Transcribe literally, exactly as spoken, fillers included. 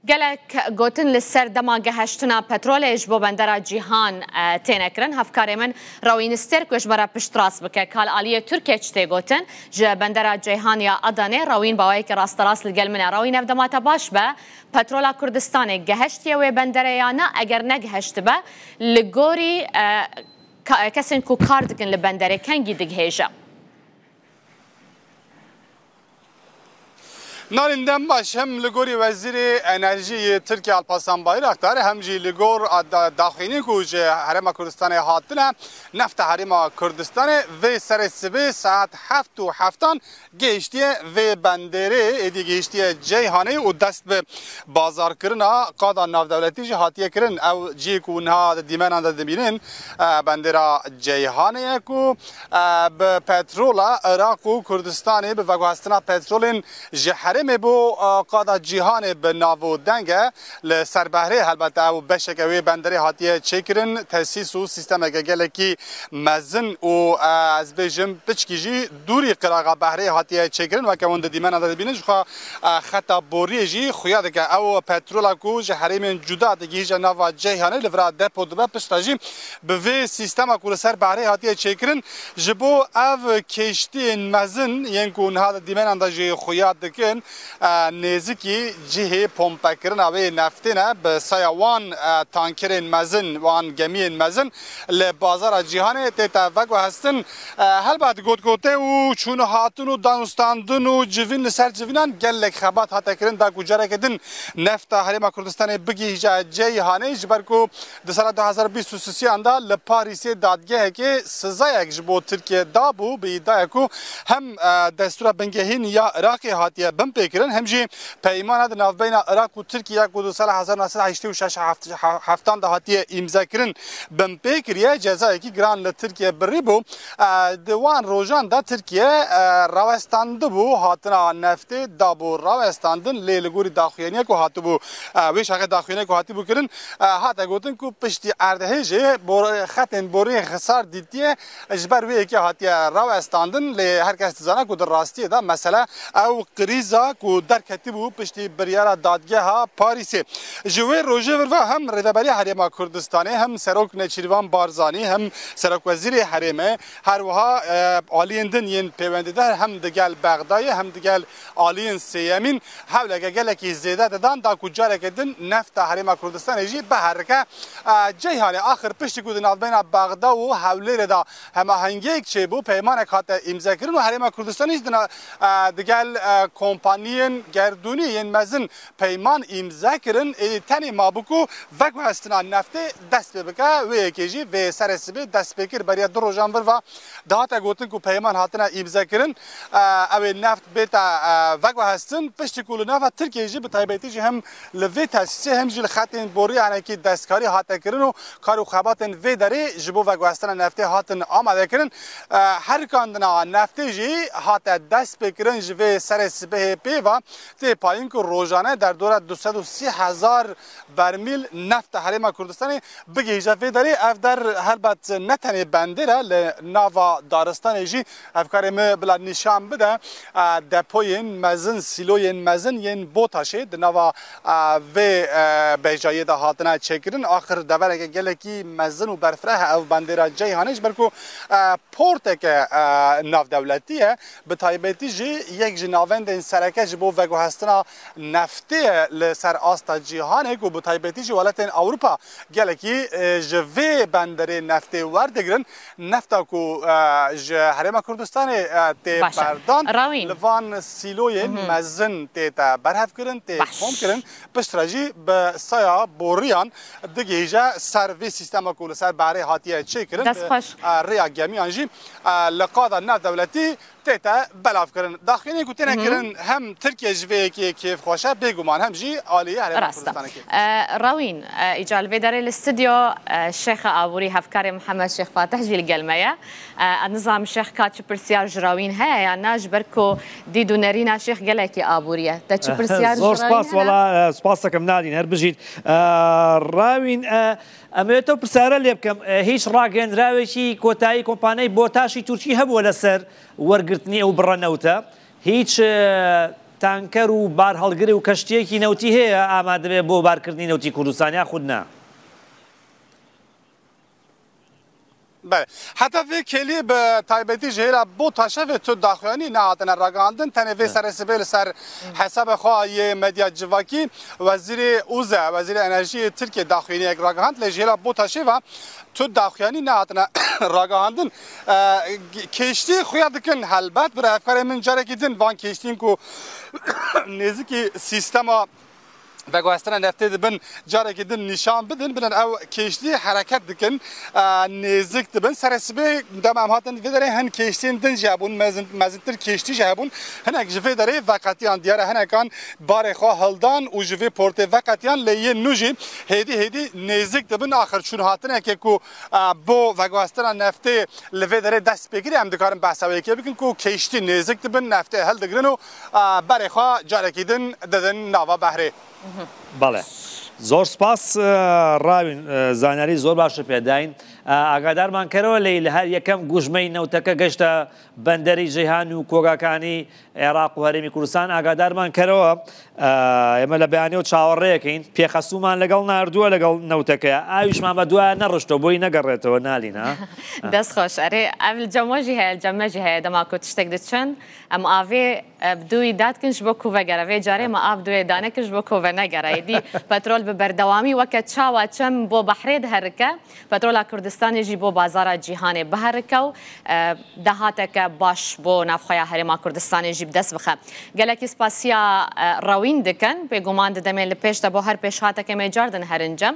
Gelek gotin li ser dema geheştina petrolê ji bo bendera Cîhan, e, têne kirin. Hevkarê min Rewîn Stêr ku ji me re piştrast bike. Ka li aliyê Tirkiye çi tê gotin? Ji bendera Ceyhan ya Adanê Rewîn bi awayekî rasterast li gel min e. Rewîn, ev dema te baş be. Petrola Kurdistanê geheştiye wê benderê ya na? Eger negeheştibe, li gorî, e, ka-, kesên ku kar dikin li benderê kengî digihêje? Nalîn, dem baş. Hem li gorî Wezîrê Enerjî yê Tirkiye Alparslan Bayraktar, hem jî li gor a da-, daxuyaniyên ku ji Herêma Kurdistanê hatine, nefta Herêma Kurdistanê vê serê sibê saet heft û heftan gihiştiye vê benderê, êdî gihiştiye Ceyhanê û dest bi bazarkirina qada navdewletî jî hatiye kirin. Ew cihê ku niha di dîmenan de dibînin, e, bendera Ceyhanê ye ku, e, bi petrola Iraq û Kurdistanê, bi veguhestina petrolên ji herêmê bo, e, qada cîhanê bi nav û deng e. Li ser behrê helbet ew beşeke wê benderê hatiye çêkirin. Tesîs û sîstemeke gelekî mezin û, e, ez bêjim piçkî jî dûrî qiraxa behrê hatiye çêkirin. Weke hûn di dîmena de dibînin, jixwe, e, xeta boriyê jî xuya dike. Ew petrola ku ji herêmên cuda digihîje nava Ceyhanê, li vira depo dibe, piştre jî bi vê sîstema ku li ser behrê hatiye çêkirin, ji bo ev kêştiyên mezin yên ku niha di dîmenan de jî xuya dikin, e, nêzikî cihê pompekirina wê neftê ne. Bi saya wan, e, tankerên mezin, wan gemiyên mezin li bazara cîhanê tête veguhestin. E, helbet gotgote û çûn û hatin û danûstandin û civîn li ser civînan gelek xebat hate kirin, da ku careke din nefta Herêma Kurdistanê bigihîje Ceyhanê, ji ber ku di sala du hezar bîst û sisiyan de li Parîsê dadgehekê sizayek ji bo Tirkiye dabû, bi îdiaya ku hem, e, destûra bingehîn ya Iraqê hatiye binpêkirin, hem jî peymana di navbeyna Iraq û Tirkiye ku di sala hezar neh sed heştê û şeş heft-, heftan de hatiye îmzekirin binpê kiriye, cezayekî giran li Tirkiye birî bû. E, di wan rojan de Tirkiye, e, rawestandibû hatina neftê, dabû rawestandin, lê li gorî daxuyaniya ku hatibû, e, wê şaxê daxuyaniya ku hatibû kirin, e, hate gotin ku piştî erdhejê bor-, xetên boriyê xisar dîtiye, ji ber wê yekê hatiye rawestandin, lê her kes dizane ku di rastiyê de mesele ew krîza ku derketibû piştî biryara dadgeha Parîsê. Ji wê rojê vir ve hem Rêveberiya Herêma Kurdistanê, hem Serok Neçîrvan Barzanî, hem Serokwezîrê Herêmê, her wiha, e, aliyên din yên pêwendîdar hem digel Bexdayê, hem digel aliyên sêyemîn hewleke gelekî zêde didan, da ku careke din nefta Herêma Kurdistanê jî biherike, e, Ceyhanê. Axir piştî ku di navbeyna Bexda û Hewlêrê de hemahengiyek çêbû, peymanek hate îmzekirin û Herêma Kurdistanê jî di na-, e, digel, e, kompaniyên gerdûnî yên mezin peyman îmze kirin, êdî tenê mabû ku veguhestina neftê dest pê bike. Wê yekê jî vê serê sibê dest pê kir. Beriya du rojan vir ve dihate gotin ku peyman hatine îmze kirin. E, ew ê neft bête, e, veguhestin. Piştî ku li nava Tirkiyeyê jî bi taybetî jî hem li vê tesîsê hem jî li xetên boriyanekî destkarî hate kirin û kar û xebatên vê derê ji bo veguhestina neftê hatin amade kirin. E, herikandina neftê jî hate dest pê kirin. Ji vê serê sibehê pê ve tê payîn ku rojane derdora du sed û sî hezar bermîl nefta Herêma Kurdistanê bigihîje vê derê. Ev der helbet ne tenê bendêr e, li nava daristanê jî hevkarê min bila nîşan bide, e, depoyên mezin, sîloyên mezin yên Botaşê di nava, e, vê, e, bejayê de hatine çêkirin. Axir devereke gelekî mezin û berfireh e ev bendêra Ceyhanê, ji ber ku, e, porteke, e, navdewletî ye. Bi taybetî jî yek ji navendên sereke ji bo veguhestina neftê ye li ser asta cîhanê, ku bi taybetî jî welatên Ewropa gelekî, e, ji vê benderê neftê werdigirin. Nefta ku, e, ji Herêma Kurdistanê, e, tê berdan, li van sîloyên mezin tê te berhevkirin, tê komkirin. Piştre jî bi saya boriyan digihîje ser vê sîstema ku li ser behrê hatiye çêkirin, bi, e, rêya gemiyan jî, e, li qada navdewletî tête belavkirin. Daxuyaniyên ku têne kirin hem Tirkiye ji vê yekê kêfxweş e, bêguman hem jî aliyê Herêma Kurdistanê kêfxweş e. E, Rewîn, e, îca li vê derê li stûdyo, e, Şêxa Aborî, hevkarê Mihemed Şêx Fatih jî li gel me ye. E, ez nizanim Şêx ka çi pirsiyar ji Rewîn heye yan na, ji ber ku dîd û nerîna Şêx gelekî aborî ye. Te çi pirsiyar ji Rewîn heye? Zor spas, wela, e, spas dikim Nalîn, her bijît. E, Rewîn, e, em ê te pirsiyare lê bikim. E, hîç ragihêndirawekî kotayî kompaniyê Botaşî Tirkî hebû li ser wergirtinê ew birra newte? Hîç, e, تانکەر و بارهەڵگر و کەشتیەکی نەوتی هەیە ئامادەبێ بۆ بارکردنی نەوتی کوردستان یاخود نا؟ Belê. Heta vê kêlî bi taybetî ji hêla BOTAŞê ve tu daxuyanî nehatine ragihandin. Tenê vê serê sibê li ser hesabê xwe yê medya civakî Wezîrê Uze, Wezîrê Enerjiyê Tirkiyê daxuyaniyek ragihand, lê ji hêla BOTAŞê ve tu daxuyanî nehatine ragihandin. E, kêştî xuya dikin helbet, birevkarê min carekî din van kêştîn ku nêzikî sîstema veguhestina neftê dibin, carekî din nîşan bidin, bidin ew kêştî hereket dikin, e, nêzik dibin. Serê sibê dema em hatin vê derê hin kêştên din jî hebûn, mezin, mezintir kêştî jî hebûn. Hinek ji vê derê veqetiyan, diyar e hinekan barê xwe hildan û ji vê portê veqetiyan, lê yên nû jî hêdî hêdî nêzik dibin. Axir çûn hatinekê ku, e, bo veguhestina neftê li vê derê dest pê kiriye, em dikarin behsa wê yekê bikin ku kêştî nêzik dibin, neftê hildigirin û, e, berê xwe carekî din didin nava behrê. بەڵێ. زۆر سپاس، ئە، ڕاوین، ئە، زانیاری زۆر باشە پێداین. ئە، ئاگادارمان کەرەوە لێی لە هەر یەکەم گوژمەی نەوتەکە گەشتە بەندەری جیهان و کۆگاکانی عێراق و هەرێمی کوردستان. ئاگادارمان کەرەوە، ئە، ئێمە لە بەیانەوە چاوەڕێەکەین. پێخەسوومان لەگەڵ ناردووە لەگەڵ نەوتەکەیە. ئاویشمان بە دوایە نەڕشتەوە، بۆی نەگەڕێتەوە، نالینە. دەست خۆش. ئەرێ، ئەڤ جەمۆژی هەیە، جەمەژی هەیە، دەما کو تشتێک دچن، ئەم ئاڤێ، ئە، بدووی دادکن ji bo ku vegere. Vê carê me av دوێ دانکن ji bo ku venegere. Êdî petrol bi berdewamî weke çawa çem bo behrê diherike, petrola Kurdistanê jî bo bazara cîhanê biherike û, e, dahateke baş bo navxweya Herêma Kurdistanê jî bi dest bixe. Gelekî spasiya, e, Rewîn dikin. Bêguman di demê li pêş de bo her pêşhateke me car din herince.